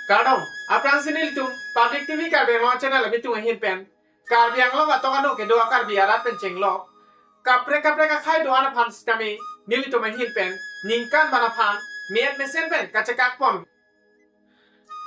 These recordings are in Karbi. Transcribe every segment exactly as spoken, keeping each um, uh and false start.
Kardom, aphrangsi nelitum Public T V Karbi Anglong channel abitung ahin pen Karbi Anglong atok ano kedo a-Karbi arat pen chenglok kaprek kaprek akhai do-an aphan sitame nelitum ahin pen ningkan ban aphan me-et mesen pen kachekak pon.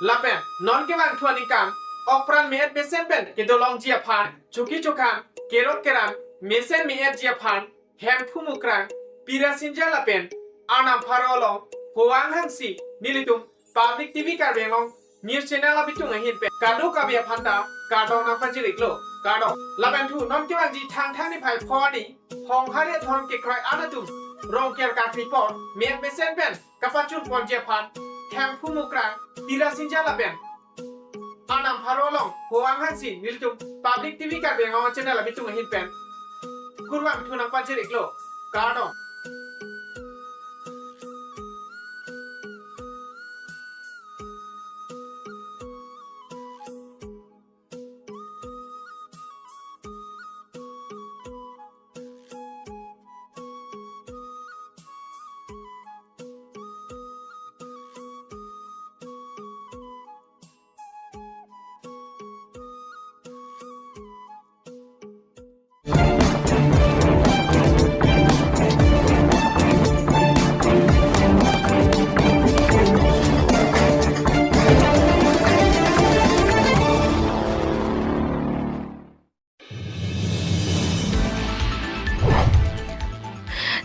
Lapen non kevangthu aningkan okpran me-et mesen pen kedolongji aphan chuki chukhan, kerot keran, mesen me-etji aphan Hemphu Mukrang, Pirasinja lapen Arnam Pharo along hovang hangsi nelitum Public T V Karbi Anglong news channel abitung ahin pen kadokave aphan ta kardom nangpajir-iklo, kardom. Lapen thu non kevangji Thangthang niphai pho arni Honghari adhorom kekroi an atum Rongker kakri apor me-et mesen pen kapachun ponji aphan Hemphu Mukrang, Pirasinja lapen Arnam Pharo along hovang hangsi nelitum Public T V Karbi Anglong channel abitung ahin pen kurvangthu nangpajir-iklo, kardom.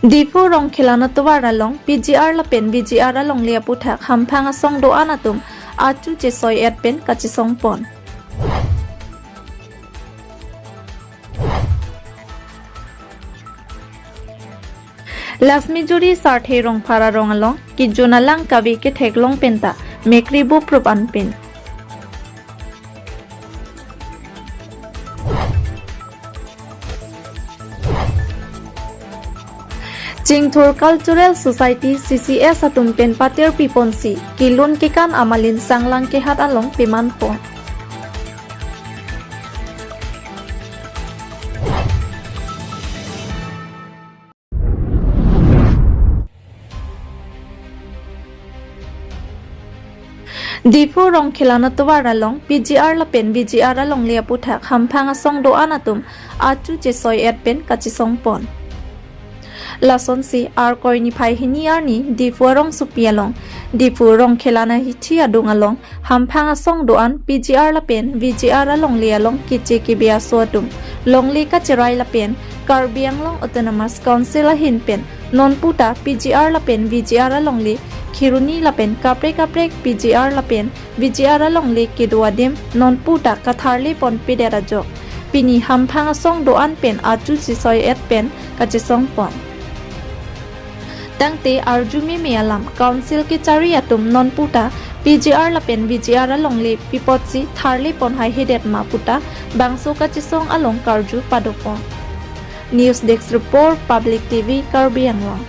Diphu Rongkhela Natovar along P G R lapen V G R alongle aputhak hamphang asong do-an atum achu chesoi-et pen kachesong pon. Laxmijuri Sarthe Rongphar arong along kejun alang kave ketheklong penta mekri buprup anpin. Chingthur Cultural Society, C C S atum pen patir piponsi kelun kekan amalin sanglang kehat along peman pon. Diphu Rongkhela Natovar along P G R lapen V G R alongle aputhak hamphang asong do-an atum achu chesoi-et pen kachesong pon. Lasonsi Arkoi niphai hini arni Diphu arongsopi along Diphu Rongkhela Nahithi adung along hamphang asong do-an P G R lapen V G R alongle along keche kebe aso atum longle kacherai lapen Karbi Anglong Autonomous Council ahin pen nonpu ta P G R lapen V G R alongle Kheroni lapen kaprek kaprek P G R lapen V G R alongle kedo adim nonpu ta katharle ponpedet ajok pini hamphang asong do-an pen achu chesoi-et pen kachesong pon. Tangte arju meme alam Council kechari atum nonpu ta P G R lapen V G R alongle pi apotsi tharle pon haihedet ma puta bangso kachesong along karju padopon. News Desk Report, Public T V Karbi Anglong.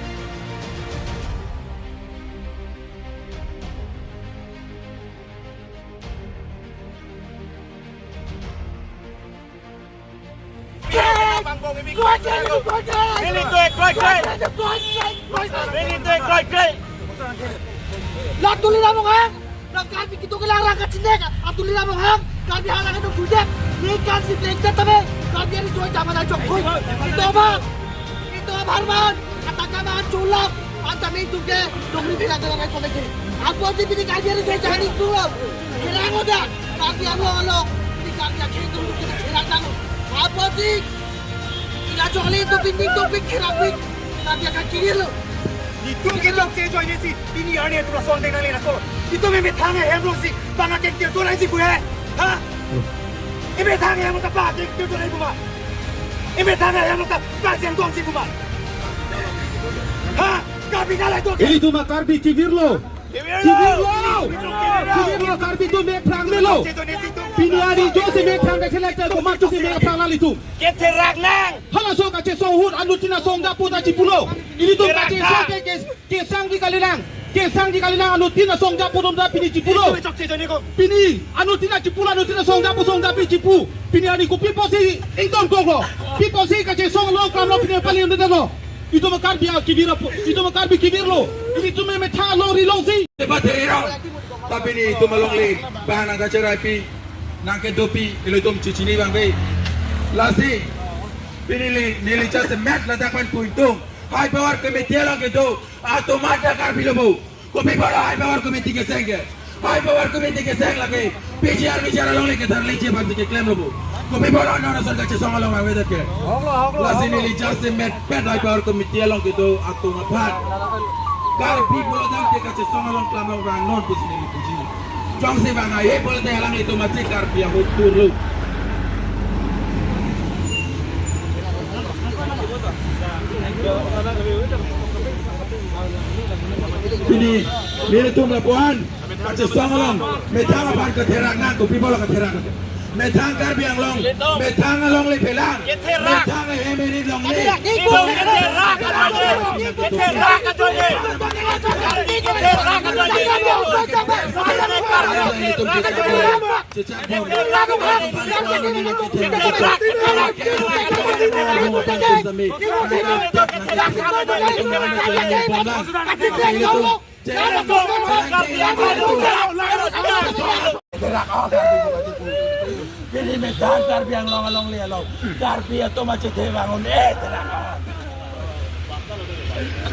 La Tuliram Ronghang, la Karbi kedo kelang rang kachinek, a Tuliram Ronghang, Karbi halang kedo dudet, ne kan si bleng tet tame, Karbi ari soi jama na jok khui. Ito ba, ito ba harman, kata kama chulap, anta me tum ke, dongri bila kala rai kolek ke. Apotsi pini Karbi ari soi jani tulo, kerang oda, Karbi alo alo, pini Karbi akhir tum ke kerang tang. Apotsi, ila jok le tum pini tum pini kerang pini, Karbi akan kiri lo. Itum ke jok che join si, pini arni atum lason deng nangle nangkok. Itum emethang ahem rong si, bang akeng tir tu nang si pu he. Ha? Emethang ahem ta bang akeng tir tu nang pu ma. Emethang ahem ta bang siang dong si pu ma. Ha? Karbi nalai tu ke. Ilitum a-Karbi kevirlo. Kevirlo. Kevirlo. Kevirlo, Karbi atum mephrang melo. Pini arni jongsi mephrang ke selek ta komat jongsi mephrang nanglitum. Ketherak nang. Halaso kachesong ahut anuttin asong japo ta chipulo. Ilitum kachesong ke, ke, kesangji kalilang. Kesangji kalilang anuttin asong japo atum ta pini chipulo. Pini anuttin chipulo, anuttin asong japo song japi chipu. Pini arni kopi apotsi ingtonkoklo. Pi apotsi kachesong along klamlo pini pali undetlo. Itum Karbi akebir apo, itum Karbi kebirlo. Itum methang alongri longsi. Debat herero. Tapi nelitum alongle bang nangkacheraipi, nangkedopi, ilitum chechini abang ave. Lasi pini neli, neli jasemet ladak pen pu ingtung. High power committee along kedo atum anta Karbi lo bo. Kopi apotlo high power committee kecheng ke? High power committee kecheng lake P G R V G R alongle ketharleji aphansi keklemlo bo. Kopi apotlo non asar kachesong along avedet ke? Lasi neli jasemet pet high power committee along kedo atum aphan, Karbi pulo tangte kachesong along klemlo vangnon pusi neli puji. Jongsi vang ahe pulote alanglitum achi Karbi ahut turlo. Pini, nelitum lapuan kachesong along methang aphan ketherak nang, kopi apotlo ketherak nang? Methang Karbi Anglong, methang alongle phelang, ketherak. Methang ahem eri longle. Ketherak, ketherak, ketherak. Ketherak, ketherak. Chechak bom. Pini methang Karbi Anglong alongle along Karbi atum achethe vang un-e, therak.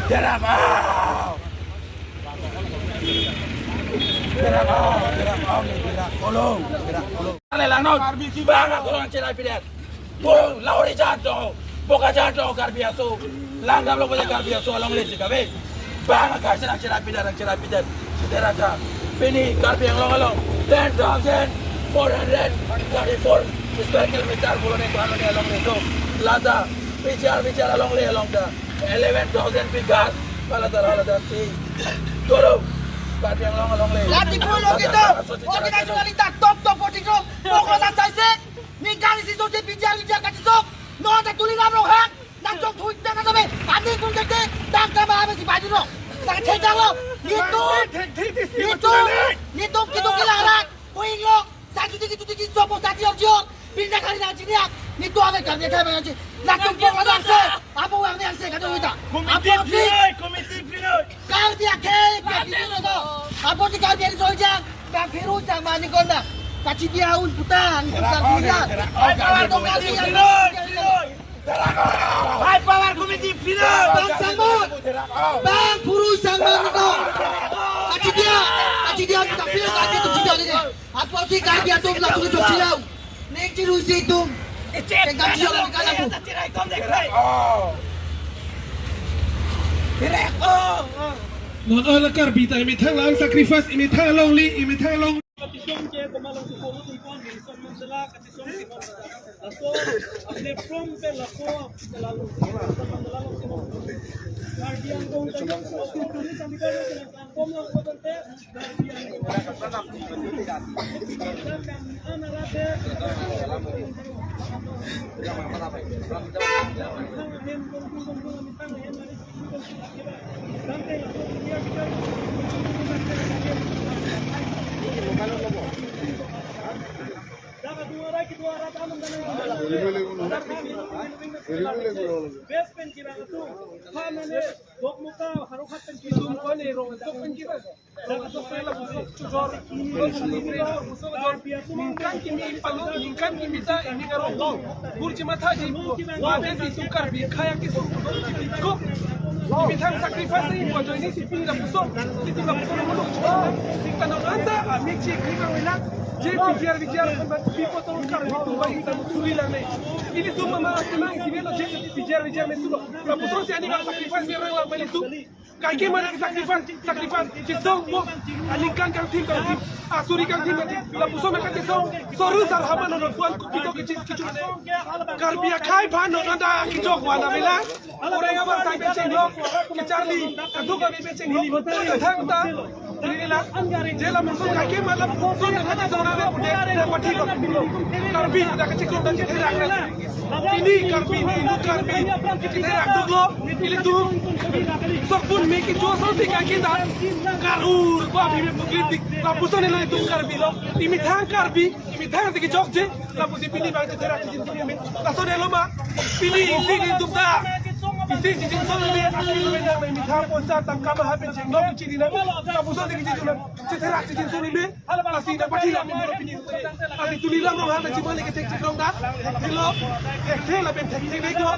Therak. Therak, oh, therak, oh, therak, kolong, therak, kolong. Lelang non. Karbi bang akolong cheraipidet. Bo, Lahori jat do, Bokajan do, Karbi aso. Langdamlo bo Karbi aso alongle si kave. Bang akar cheraipidet, cheraipidet. Sederhana. Pini Karbi Anglong along ten thousand four hundred thirty-four square kilometer pulo ne ko alongle alongle do. Lata P G R V G R alongle along ta eleven thousand bighas. Pala tara lata si. Dolo. Karbi Anglong alongle. Lati pulo kita. Organization kita top top po tikro. Pokok ta saise. Ni gari si so si P G R V G R kachesok. Non ta Tuliram Ronghang. Nangchong thui ta kata be. Kami pun kete. Dang kama ame si baju lo. Dang chejang lo. Nitum. Nitum. Nitum kitu kilarat. Uing lo. Satu tiki, satu tiki, sopo satu orjo. Pindah kali nang sini ya. Nitum ame kami kami nang sini. Nangchong pok nang se. Apa uang nang se kata kita. Komiti apa sih? Pilih, komiti pilih. Karbi akhei, Karbi akhei. Apotsi Karbi akhei sojang, Karbi akhei sojang mani kona. Kachidia un putang, putang putang. High power committee pilih. Bang Sangmon. Bang Puru Sangmon ko. Kachidia, kachidia kita pilih, kachidia kita chidia ini. Apotsi Karbi atum langsung itu silau. Nek chiru si itum. Ecek. Tengah dia lawan kanan bu. Oh. Direct, oh, oh. Non ala Karbi ta imethang lang sacrifice, imethang alongle, imethang along. Kachesong ke, komat along si polo tumpon, di Son Mandala, kachesong si Mandala. Laso, apne from pe laso, lalu, Son Mandala along si Mandala. Karbi Anglong, Karbi Anglong, Karbi Anglong, Karbi Anglong, Best pen kira tu. Bok muka harukat pen kira. Itum ko ne rong tok pen kira. Dak tok pen lapuson chojor. Lapuson chojor. Ningkan kimi palu, ningkan kimi ta, ini karong ko. Burji mathaji. Wa besi itum Karbi khaya kisu. Ko. Imethang sacrifice ni wa joini si pini lapuson. Itum lapuson mulu. Kita nang anta, ah, mik si kri kang wena. Je P G R V G R kan bat pipo tong Karbi tum ba itum tuli lang ne. Ilitum mama atemang si velo je P G R V G R ne tulo. Lapuson si ani ka sacrifice ni rang lang ba ilitum. Kaike mana sacrifice, sacrifice, chisong mo, aningkan kangthim kangthim, asuri kangthim kangthim, lapuson kachisong, soru sar haman non puan kupito kichi, kichu. Karbi akhei aphan non anta kichok wana mela, orang apa sai becheng lo, kecharli, kaduk kami becheng lo, thang ta, ini la, je lapuson kaike mana lapuson kachisong na punya, na pati ko, Karbi na kachikung dan kithera. Ini Karbi, ini Hindu Karbi. Kita rakduk lo, ilitum. Sok pun meki jo so si kaki ta. Karur, ba bibir pukritik. Lapuson ilitum Karbi lo. Imethang Karbi, imethang tiki jok je. Lapusi pini bang kita rak jin pini. Lason elo ma. Pini isi ilitum ta. Isi chichin song ini, akil menang, methang poisa tangka maha pen chenglok chini nang, lapuson ini chichin nang, chetherak chichin song ini, lasi nangpathi lang ini pini. Lasi Tuliram Ronghang nangchimali ke thek chikrong da, thek thelo, thek thelo pen thek thek dek lo,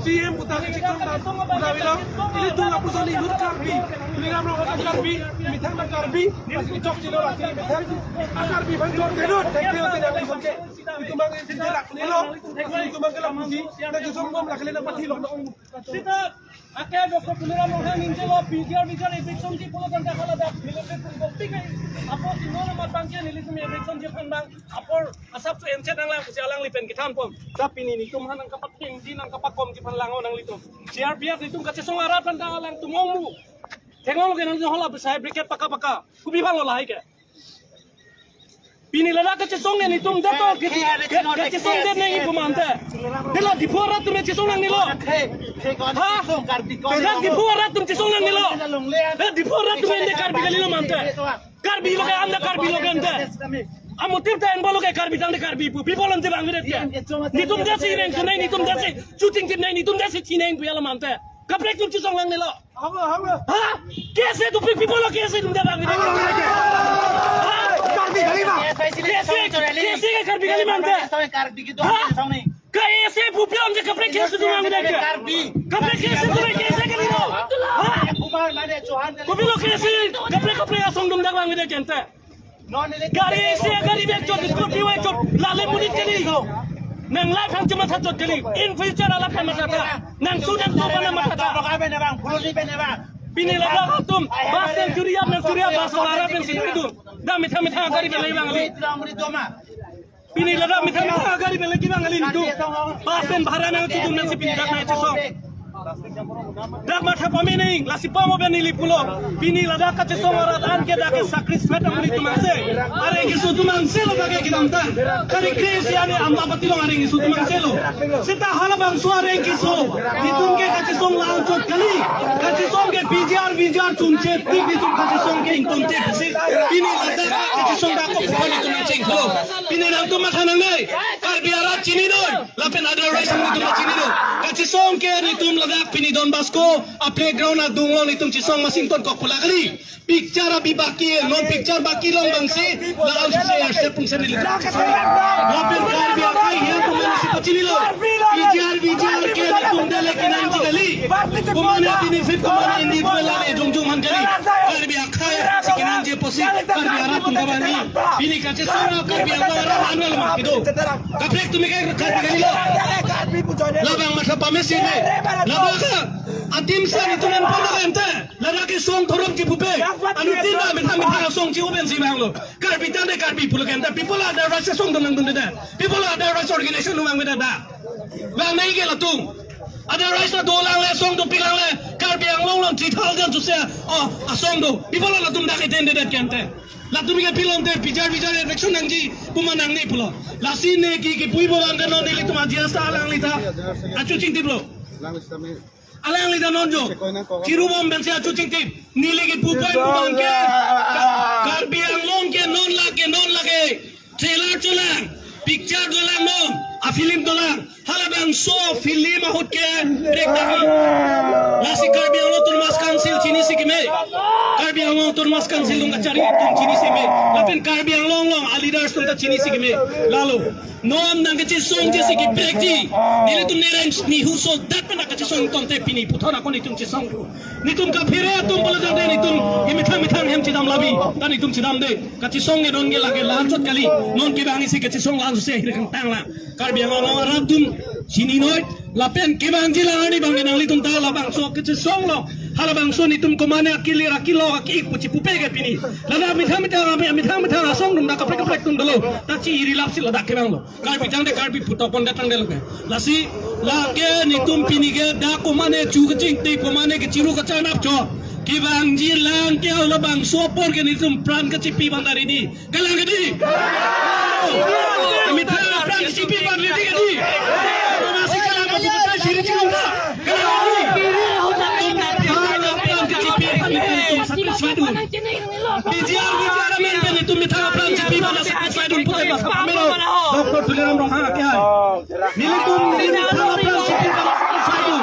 C M puta ke chikrong da, puta bilang, ilitum lapuson ini lut Karbi, Tuliram Ronghang Karbi, methang nang Karbi, lasi chok chilo lasi methang, a Karbi bang jor tenut, thek thelo tenut lapuson ke, itum bang ini chetherak nelo, lasi itum bang ke lapusi, nangchesong bom lakle nangpathi lo, nang Sita, ake Doctor Tuliram Ronghang ningjelo, P G R V G R eviction ji pulo tangka haladak, nelitum pun boktik ai. Apot si non amat bangke nelitum eviction ji aphan bang, apor asap su enchet nanglang pusi alangli pen kethan pon. Tapi nelitum aphan nangkapathengji nangkapakomji aphan lang-o nanglitum. C R P F nelitum kachesong arat aphan ta alangtum ongmu. Theklong ke nangtum hala besai briket paka paka. Kopi aphan lo lahai ke. Pini ladak kachesong nelitum det to, ke, ke, kachesong det nangji pu mante. Dela Diphu arat atum chesong nangnelo. Ha? Dela Diphu arat atum chesong nangnelo. Dela Diphu arat atum ende Karbi kalilo mante. Karbi lo ke anda Karbi lo ke ante. Amotiv ta enbo lo ke Karbi tangte Karbi pu. People ante bang det ke. Nelitum jasi reng sunai, nelitum jasi shooting team nai, nelitum jasi chineng pu ya lo mante. Kaprek atum chesong nangnelo. Ha? K S A atum pi-, people lo K S A atum det bang. Ha? Karbi kali ma? K S A, K S A ke Karbi kali mante. Ha? K S A pu pion je kaprek K S A atum bang det. Kaprek K S A atum K S A kalilo. Ha? Kopi lo K S A kaprek kaprek asong atum det bang det ante. Gari isi gari bek chot, scooty bek chot, lale monit kali. Nang life hang cuma sachot kali. In future alap hang matha tha. Nang sudan sopa nang matha tha. Pini ladak atum, bus nang churi ap, nang churi ap, bus wala pen sini itu. Dak methang methang gari pen lagi bang kali. Pini ladak methang methang gari pen lagi bang kali itu. Bus pen bhara nang chutum nangsi pini dak nangchesong. Dak matha pame nang, lasi pamo pen neli pulo. Pini ladak kachesong arat an ke dak ke sacrifice amonit atum angse. Areng keso atum angse lo dak ke kedamtang. Kari kre si ane Amlapati along areng keso atum angse lo. Seta halabangso areng keso. Nelitum ke kachesong lang chot kali. Kachesong ke P G R V G R chunche tik nelitum kachesong ke ington tik si. Pini ladak kachesong dak ko pukon nelitum nangchenglo. Pini nangtum matha nangnei. Karbi arat chini noi. Lapen otherwise nelitum chinilo. Kachesong ke nelitum ladak pini Don Bosco a playground adung lo nelitum chesong masing tonkok pula kali. Picture abi baki, non picture baki long bangsi, lalang suse accept pungsen nelitum. Lapen Karbi akhei hian komat si pachinilo. P G R V G R ke nelitum dele kenangji kali. Komat benefit komat individual lale jongjong aphan kali. Karbi akhei si kenangji pusi Karbi arat atum kabani. Pini kachesong Karbi Anglong arat anwal ma kedo. Kaprek atum ke Karbi kalilo. Labang matha pame si ne. Labang ka atim sa nelitum enpo lo ke ante. Ladak ke song thorom chipupe. Anuttin ta methang methang song chipupe si bang lo. Karbi tangte Karbi pulo ke ante. People are the right song dun nangdunde da. People are the right organization nang bang da. Bang nai ke latum. Otherwise na dolang le song dopiklang le. Karbi Anglong along three thousand suse. Oh, asong do. People latum dak ke tende det ke ante. Latum ke pilon te P G R V G R election nangji pu ma nangne pulo. Lasi ne ke kipuji abang ke non nelitum aji asa alangli ta achu chingtip lo. Alangli ta non jo. Chiru bom pensi achu chingtip. Neli kipu pen pu abang ke Ka-, Karbi Anglong ke non lake non lake. Trailer cholang, picture dolang non, a film dolang. Halabangso film ahut ke break down. Lasi Karbi Anglong Autonomous Council chinisi keme. Karbi Anglong Autonomous Council atum kachari atum chinisi keme. Lapen Karbi Anglong along a leaders atum ta chinisi keme. Lalo non nangkachesongji si kebreakji. Nelitum nereng nihu so dat pen nangkachesong tangte pini puthot ako nelitum chesong. Nelitum kaphere atum pulo tangte nelitum ke methang methang hem chedam labi. Ta nelitum chedamde. Kachesong ke non ke lake lang chot kali. Non ke bang isi kachesong lang suse ahir kangtang lang. Karbi Anglong arat atum chini noi. Lapen kevangji lang arni bang ke nanglitum ta labangso kachesong lo. Halabangso nelitum komat ne akili rakilo aki puchipupe ke pini. Ladak methang methang, methang methang asong atum dak kaprek kaprek atum dolo. Ta chi iri lap si ladak kevang lo. Karbi tangte Karbi putok pon datang delo ke. Lasi lake nelitum pini ke dak komat ne chu kachingtip komat ne kachiru kacharnap chot. Kevangji lang ke halabangso apor ke nelitum pran kachipi bang dari di. Kalang ke di. Methang pran kachipi bang ready ke di. Masih kalang ma putai siri chilung ta. Kalang ke di. Methang pran kachipi bang ready nelitum satisfied un. P G R V G R amen pen nelitum methang pran kachipi bang satisfied un putai bang. Melo. Doctor Tuliram Ronghang ke hai. Nelitum nelitum methang pran kachipi bang satisfied un.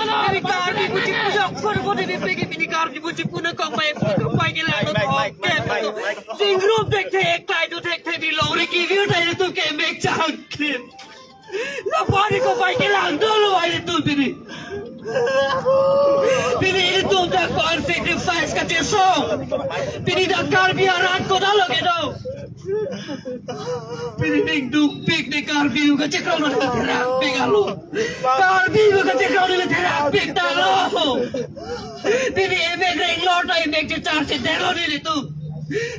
Pini Karbi pu chipu jok phone phone di pegi pini Karbi pu chipu nangkok pai pu pai ke lang. Mike, Mike, Mike, Mike, Mike, Mike. Ding room thekthe, eklai do thekthe, di longri kevir ta ilitum ke mek changklim. Lapori kopai ke lang dolo ilitum pini. Pini ilitum ta kon sacrifice kachesong. Pini ta Karbi arat ko dalo kedo. Pini ning dukpik ne Karbi pu kachekroi ne therakpik alo. Karbi pu kachekroi ne therakpik ta lo. Pini emek reng lor ta emek chechar chedelo nelitum.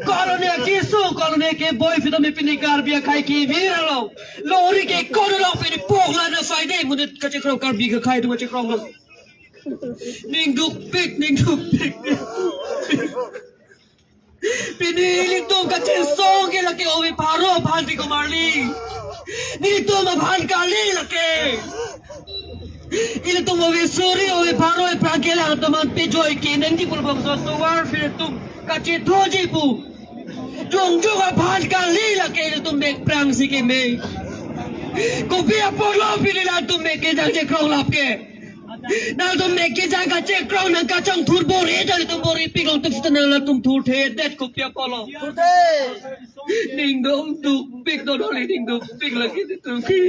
Koloni akisu, koloni keboi phi tame pini Karbi akhei kevir alo. Longri ke kono lo pini pok la na saide mune kachekroi Karbi akhei atum kachekroi lo. Ning dukpik, ning dukpik. Pini ilitum kachesong ke lake ove pharo aphan ti komarli. Nelitum aphan kali lake. Ilitum ove suri ove pharo aphan ke lang teman pejoi ke nangji pulbong so tovar phi ilitum kachethoji pu. Jongjong aphan kali lake ilitum mek prang si keme. Kopi apotlo pini latum mek kejang chekroi lap ke. Nangtum mek kejang kachekroi nang kachongthur bor-i ta ilitum bor-ipik longtum sita nang latum thurthedet kopi apotlo. Ning dong dukpik dodoli ning dukpik lake ilitum ke.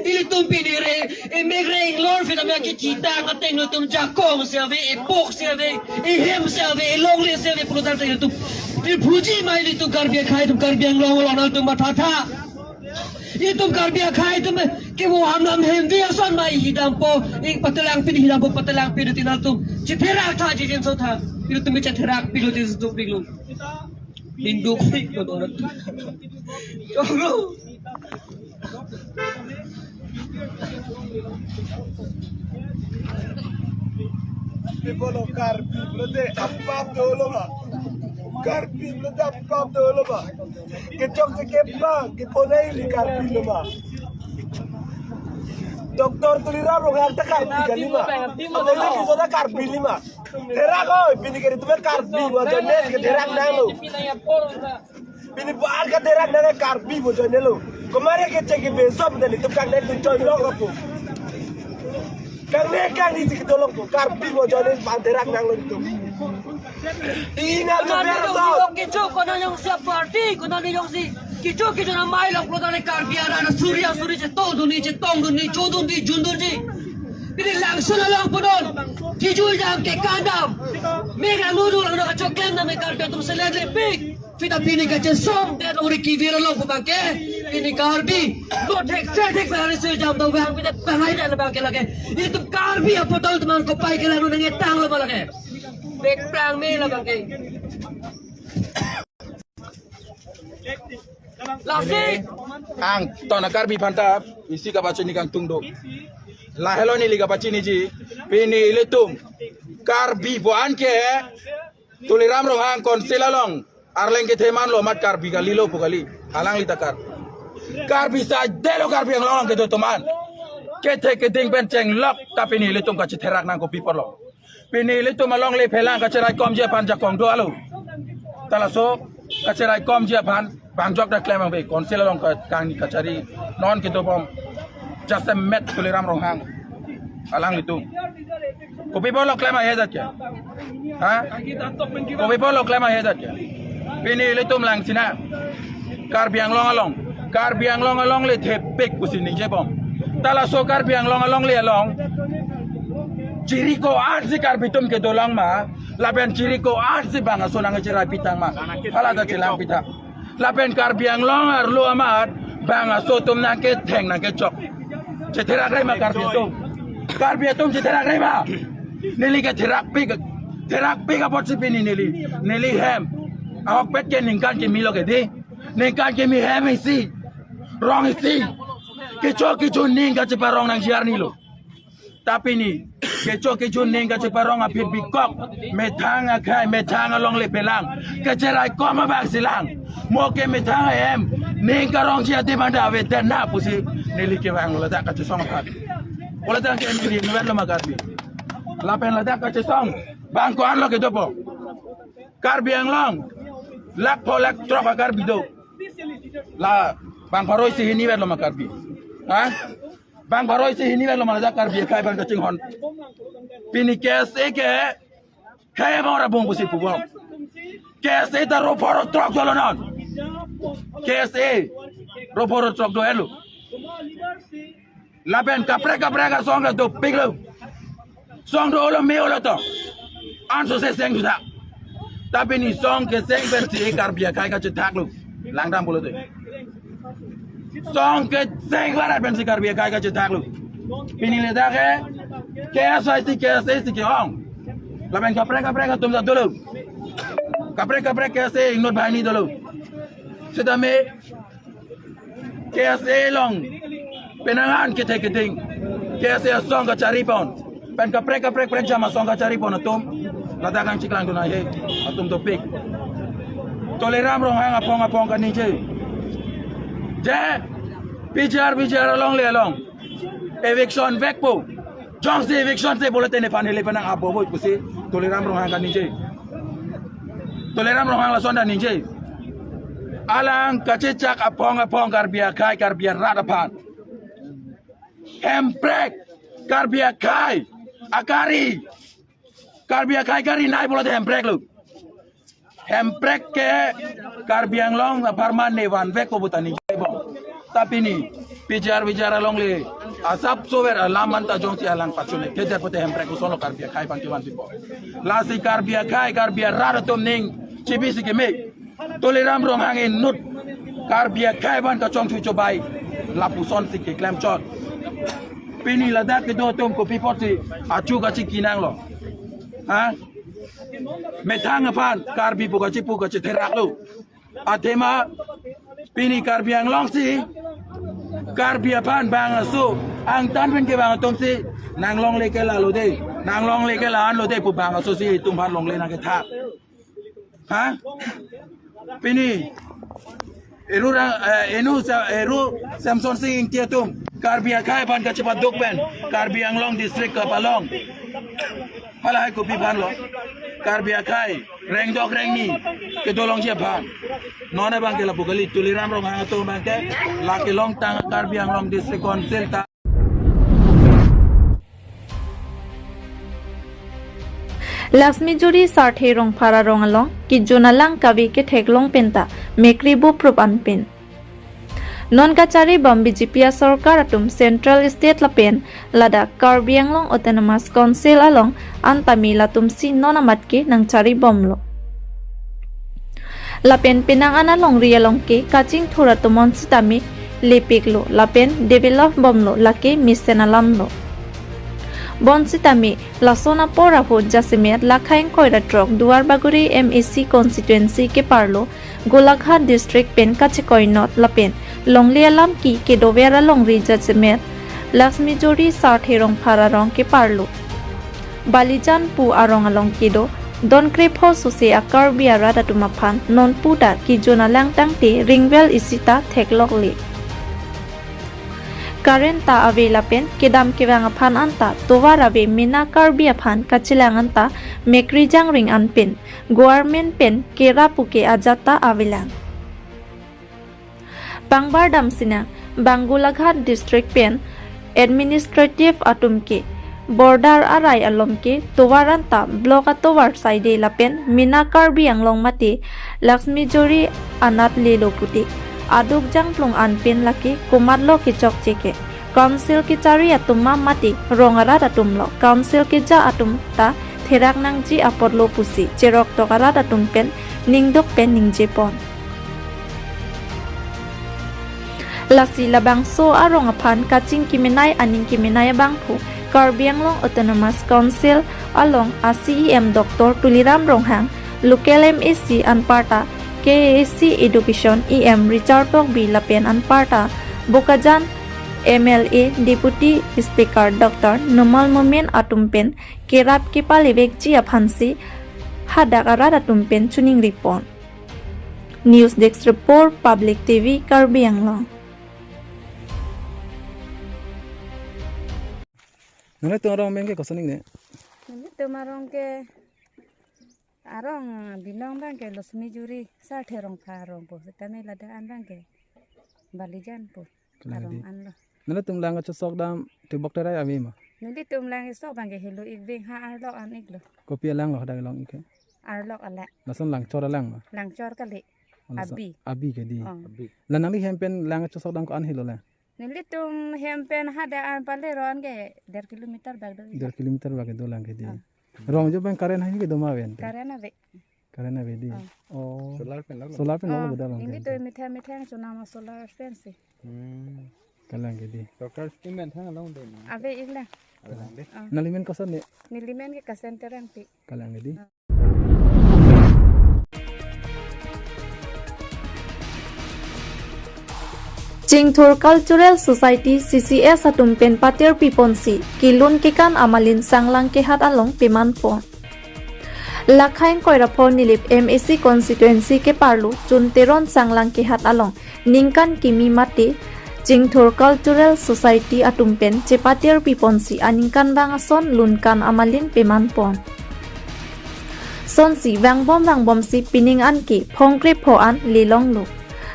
Ilitum pini re, emek reng lor phi tame kechitang ateng ilitum jakong si ave, epok si ave, ehem si ave, elongle si ave, pulutan ilitum. Ilitum phuji ma ilitum Karbi akhei atum Karbi Anglong along nangtum mathatha. Itum Karbi akhei atum ke wo ham lam hem vi ason ma ihidampo, ing patelang pin ihidampo patelang pin tina tum. Chetherak tha jijin so tha. Itum chetherak pilo jijin so pilo. Ning dukpik lo dora. Choklo. People of Karbi pulote apap dolo ma. Karbi pulote apap dolo ma. Kechok si kepang, keponai ni Karbi lo ma. Doctor Tuliram Ronghang ta Karbi kali ma. Apa itu bisa ta Karbi li ma. Therak oi, pini ke ilitum Karbi, mo jones ke therak nanglo. Pini pu-an katherak nang Karbi mo jones lo. Komat ke chek ke besop dan itum kang dan itum choi long apo. Kang ne kang ni sik dolong po. Karbi mo jones pan therak nanglo itum. Ina tu Konani ber yong si to. Kecho, konani yong si party, konani yong si kecho, kecho na mai long pulotangte Karbi arat suri asuri chetong dunji, chetong dunji, chodunji, jundunji. Pini langsun along punon. Kecho jam ke kandam. Mega nudu lang na kachoklem na me Karbi atum selet lepik. Pita pini kachesong det uri kevir along pu abang ke. Pini Karbi. Lo thek thek thek pahari sui jam do bang pita pangai dan abang ke lake. Itum Karbi apotlo teman kopai ke lalu nang etang lo ma lake. Mek prang me labang ke. Lasi. Angton a Karbi aphan ta isi kapachini kangtung do. Lahelo neli kapachiniji. Pini ilitum Karbi pu-an ke Tuliram Ronghang council along arleng kethe manlo amat Karbi kalilo pu kali. Alangli ta Kar-, Karbi saidelo Karbi Anglong along kedo teman. Kethe keding pen chenglok ta pini ilitum kachetherak nang kopi apotlo. Pini ilitum alongle phelang kacheraikomji aphan jakong do alo. Ta laso kacheraikomji aphan bang jok ta klem abang ke council along ka-, kangni kachari non kedobom jasemet Tuliram Ronghang alanglitum. Kopi apotlo klem ahe jat ke? Ha? Kopi apotlo klem ahe jat ke? Pini ilitum lang sina. Karbi Anglong along. Karbi Anglong alongle thepik pusi ningjebom. Ta laso Karbi Anglong alongle along. Chiri ko-an si Karbi atum kedolang ma. Lapen chiri ko-an si bang aso nangcherai pitang ma. Hala ta chelang pitang. Lapen Karbi Anglong arlo amat bang aso atum nangketheng nangkechok. Chetherak rei ma Karbi atum. Karbi atum chetherak rei ma. Neli ketherakpik, therakpik apotsi pini neli. Neli hem. Ahokpet ke ningkan kimi lo ke di. Ningkan kimi hem isi. Rong isi. Kecho kecho ning kacheparong nangji arni lo. Ta pini, kecho kecho ning kacheparong aphi bikok, methang akhei, methang alongle phelang, kacheraikom abang si lang, mo ke methang ahem, ning karongji ati manda ave den na pusi, neli kevang ladak kachesong aphan. Ladak ke neli nuan lo ma Karbi. Lapen ladak kachesong, bang ko-an lo kedopo. Karbi Anglong, lakh pho lakh throk a Karbi do. La, bang pharo isi hini vet lo ma Karbi. Ha? Bang baroi si hini lo mana Karbi akhai bang kachinghon. Pini K S A ke khei bang ora bong pusi pubom. K S A ta ro phoro throk dolo non. K S A ro phoro throk do-et lo. Lapen kaprek kaprek asong ke dopik lo. Song do-olo me-olo to. Anso se seng juta. Tapi ni song keseng pensi Karbi akhai kachethak lo. Langdam pulote. Song keseng barat pensi Karbi akhai kachethak lo. Pini le dak ke K S I C, K S A C ke-ong. Lapen kaprek kaprek atum ta dolo. Kaprek kaprek K S A ingnot banghini dolo. Seta me K S A along penang an kethek kething, K S A asong kachari pon, pen kaprek kaprek prekjam asong kachari pon atum ladak kangchiklang dun ahe, atum dopik. Tuliram Ronghang apong apong kaningje, je P G R V G R along le along eviction vekpo. Jongsi eviction se pulote nephan hele penang abo boi pusi Tuliram Ronghang kaningje. Tuliram Ronghang lason ta ningje. Alang kachechak apong apong Karbi akhai, Karbi arat aphan. Hemprek Karbi akhai akari, Karbi akhai kari nai pulote hemprek lo. Hemprek ke Karbi Anglong apharman ne vanvekpo puta ningje bom. Tapi ni P G R V G R along le asap sover alam anta jongsi alang pachun-e kejar pute hemprek kosonlo Karbi akhai aphan kevan pipo. Lasi Karbi akhai, Karbi arat atum ning chibisi keme. Tuliram Ronghang inut Karbi akhai aphan kachongchu chobai lapuson si keklem chot. Pini ladak kedo atum kopi apotsi achu kachiki nanglo? Ha? Methang aphan Karbi pu kachipu kachitherak lo. Athema pini Karbi Anglong si Karbi aphan bangso angtan pen kevang atum si nanglongle ke lalo de, nanglongle ke la-an lo de pu bangso si itum aphan longle nangkethak. Ha? Pini Eru ra, eh, enu sa, Eru Samson Sing Ingti atum Karbi akhai aphan kachepaduk pen Karbi Anglong district kapalong. Halahai kopi aphanlo? Karbi akhai rengdok rengni kedolongji aphan. Non abang ke lapu kali, Tuliram Ronghang atum abang ke la kelongtang Karbi Anglong District Council ta. Laxmijuri Sarthe Rongphar arong along kejun alang kave ketheklong penta mekri buprup anpin. Non kachari bom B J P asorkar atum Central State lapen ladak Karbi Anglong Autonomous Council along anta me latumsi non amat ke nangchari bomlo. Lapen penang an alongri along ke kachingthur atum onsitame lepiklo lapen develop bomlo lake mesen alamlo. Bonsitame lason apor ahut jasemet lakha ingkoi ra throk Duar Bagori M A C constituency keparlo Golaghat district pen kachekoi not lapen longle alam ke kedover alongri jasemet Laxmijuri Sarthe Rongphar arong keparlo Balijan pu arong along kedo don krepho sose a-Karbi arat atum aphan nonpu ta kejun alang tangte ringvel isi ta theklokle. Current ta ave lapen kedam kevang aphan anta tovar ave mena Karbi aphan kachelang anta mekri jangring anpin government pen kera puke ajat ta avelang. Pangbar damsina bang Golaghat district pen administrative atum ke border arai along ke tovar anta block atovar saide lapen mena Karbi Anglong mate Laxmijuri anat lelo pute aduk jangplung anpin lake komatlo kechokche ke council kechari atum ma mate rong arat atumlo council keja atum ta therak nangji apotlo pusi cheroktok arat atum pen ningduk pen ningje pon. Lasi labangso arong aphan kachingki menai aning kemenai abangphu Karbi Anglong Autonomous Council along a C E M Doctor Tuliram Ronghang, local M A C anparta K A A C Education E M Richard Tokbi lapen anparta Bokajan M L A Deputy Speaker Doctor Numal Momin atum pen kerap kepalevekji aphansi hadak arat atum pen choningri pon. News Desk Report, Public T V, Karbi Anglong. Nanglitum arong amen ke koson ingne? Nanglitum arong ke arong binong abang ke Laxmijuri Sarthe Rongphar arong pu. Setame ladak an abang ke Balijan pu. Arong anlo. Nelitum lang kachesok dam tebok terai ave ma? Nelitum lang kesok abang ke helo ik veng ha arlok an iklo. Kopi alang lo hadak long ik ke? Arlok alang. Lason langchor alang ma? Langchor kali. Oh, lason abi. Abi ke di. Oh. Abi. La nangli hem pen lang kachesok dam ko-an helo lang? Nelitum hem pen hadak an pale ron ke der kilometer bak do. Der kilometer bak do lang ke di. Oh. Rong jo bang current hai kedo ma ven te? Current ave. Current ave di. Ah. Oh. Solar pen lo. Solar pen lo. Ah, boda lang nelitum ke. Methang methang chonam solar pen si. Hmm. Kalang ke di. Solar scheme pen thang along de na. Ave ik lang. Ave lang de. Ah. Nangli men koson ne? Neli men ke Kasen Terangpi. Kalang ke di. Ah. Chingthur Cultural Society, C C S atum pen patir piponsi kelun kekan amalin Sanglang Kehat along peman pon. Lakhain Koiraphor Nilip M A C constituency keparlo Chun Teron Sanglang Kehat along ningkan kimi mate Chingthur Cultural Society atum pen chepatir piponsi aningkanvang ason lunkan amalin peman pon. Sonsi vangbom vangbomsi pining anke phongkrepho an lelonglo.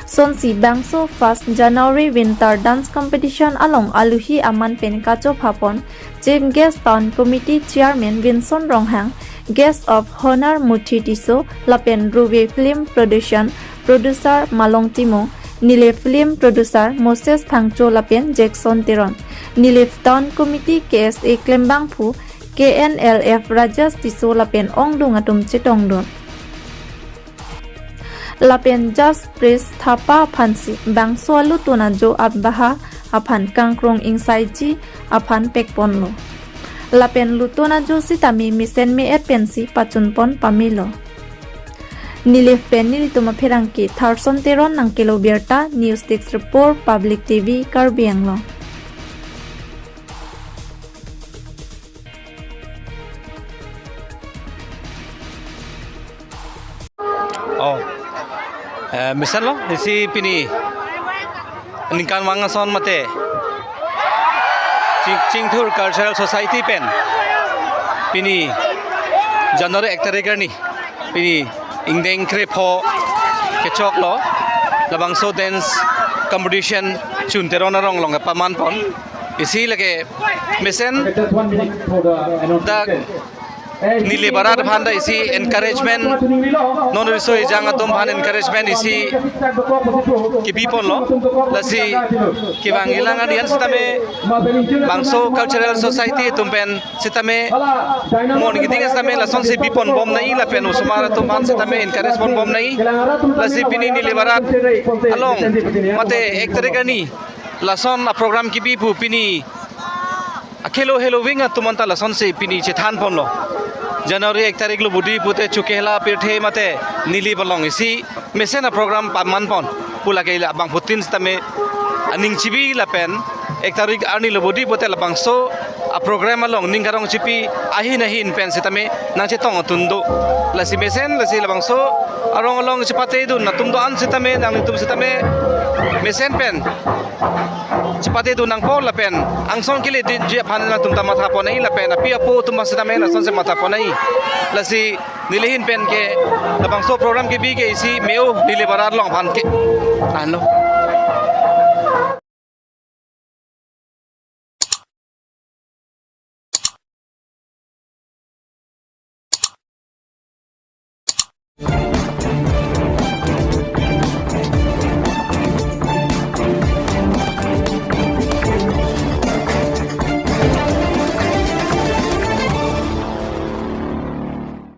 Sonsi bangso first January Winter Dance Competition along aluhi aman pen kachopha pon Chief Guest Town Committee Chairman Vinson Ronghang, Guest of Honor Muthi Tisso lapen Ruve Film Production Producer Malong Timung, Nilip Film Producer Moses Phangcho lapen Jackson Teron, Nilip Town Committee K S A klembangphu K N L F Rajesh Tisso lapen ongdung atum chetongdun. Lapen Jaspreet Thapa aphansi bangso alutun ajo abaha aphan kangkrong ingsaiji aphan pekponlo. Lapen lutun ajo sitame mesen me-et pensi pachunpon pamelo. Nilip pen nelitum apherangke Tharson Teron nangkelo birta, News Desk Report, Public T V, Karbi Anglong. Oh. Eh, mesenlo, isi pini ningkanvang ason mate Ching-, Chingthur Cultural Society pen pini January ek tarik arni pini ingdeng krepho kechoklo labangso dance competition Chun Teron arong along kepaman pon. Isi lake mesen dak Nilip arat aphan ta isi encouragement, non riso ejang atum aphan encouragement isi kebi ponlo. Lasi kevang ilang an yan sitame bangso cultural society atum pen sitame mon giding sitame lasonsi bi ponbom nangji lapen osomar atum aphan sitame encourage ponbom nangji. Lasi pini Nilip arat along mate ek tarik arni lason aprogram kebi pu pini akhelo helo wing atum anta lasonsi pini chethan ponlo. January ek tarik lo budi pute chukehla pirthe mate Nilip along isi mesen aprogram paman pon pu lake la bangphutin sitame aning chibi lapen ek tarik arni lo budi pute labangso aprogram along ning karong chipi ahin ahin pen sitame nangchetong atum do. Lasi mesen lasi labangso arong along chepatedun atum do-an sitame nanglitum sitame mesen pen chepatedun nangpo lapen angsong kele dinji aphan nangtum ta matha pon nangji lapen api apo atum sitame lasonsi matha pon nangji. Lasi neli ahin pen ke labangso program kebi ke isi me-o Nilip arat along aphan ke. Anlo.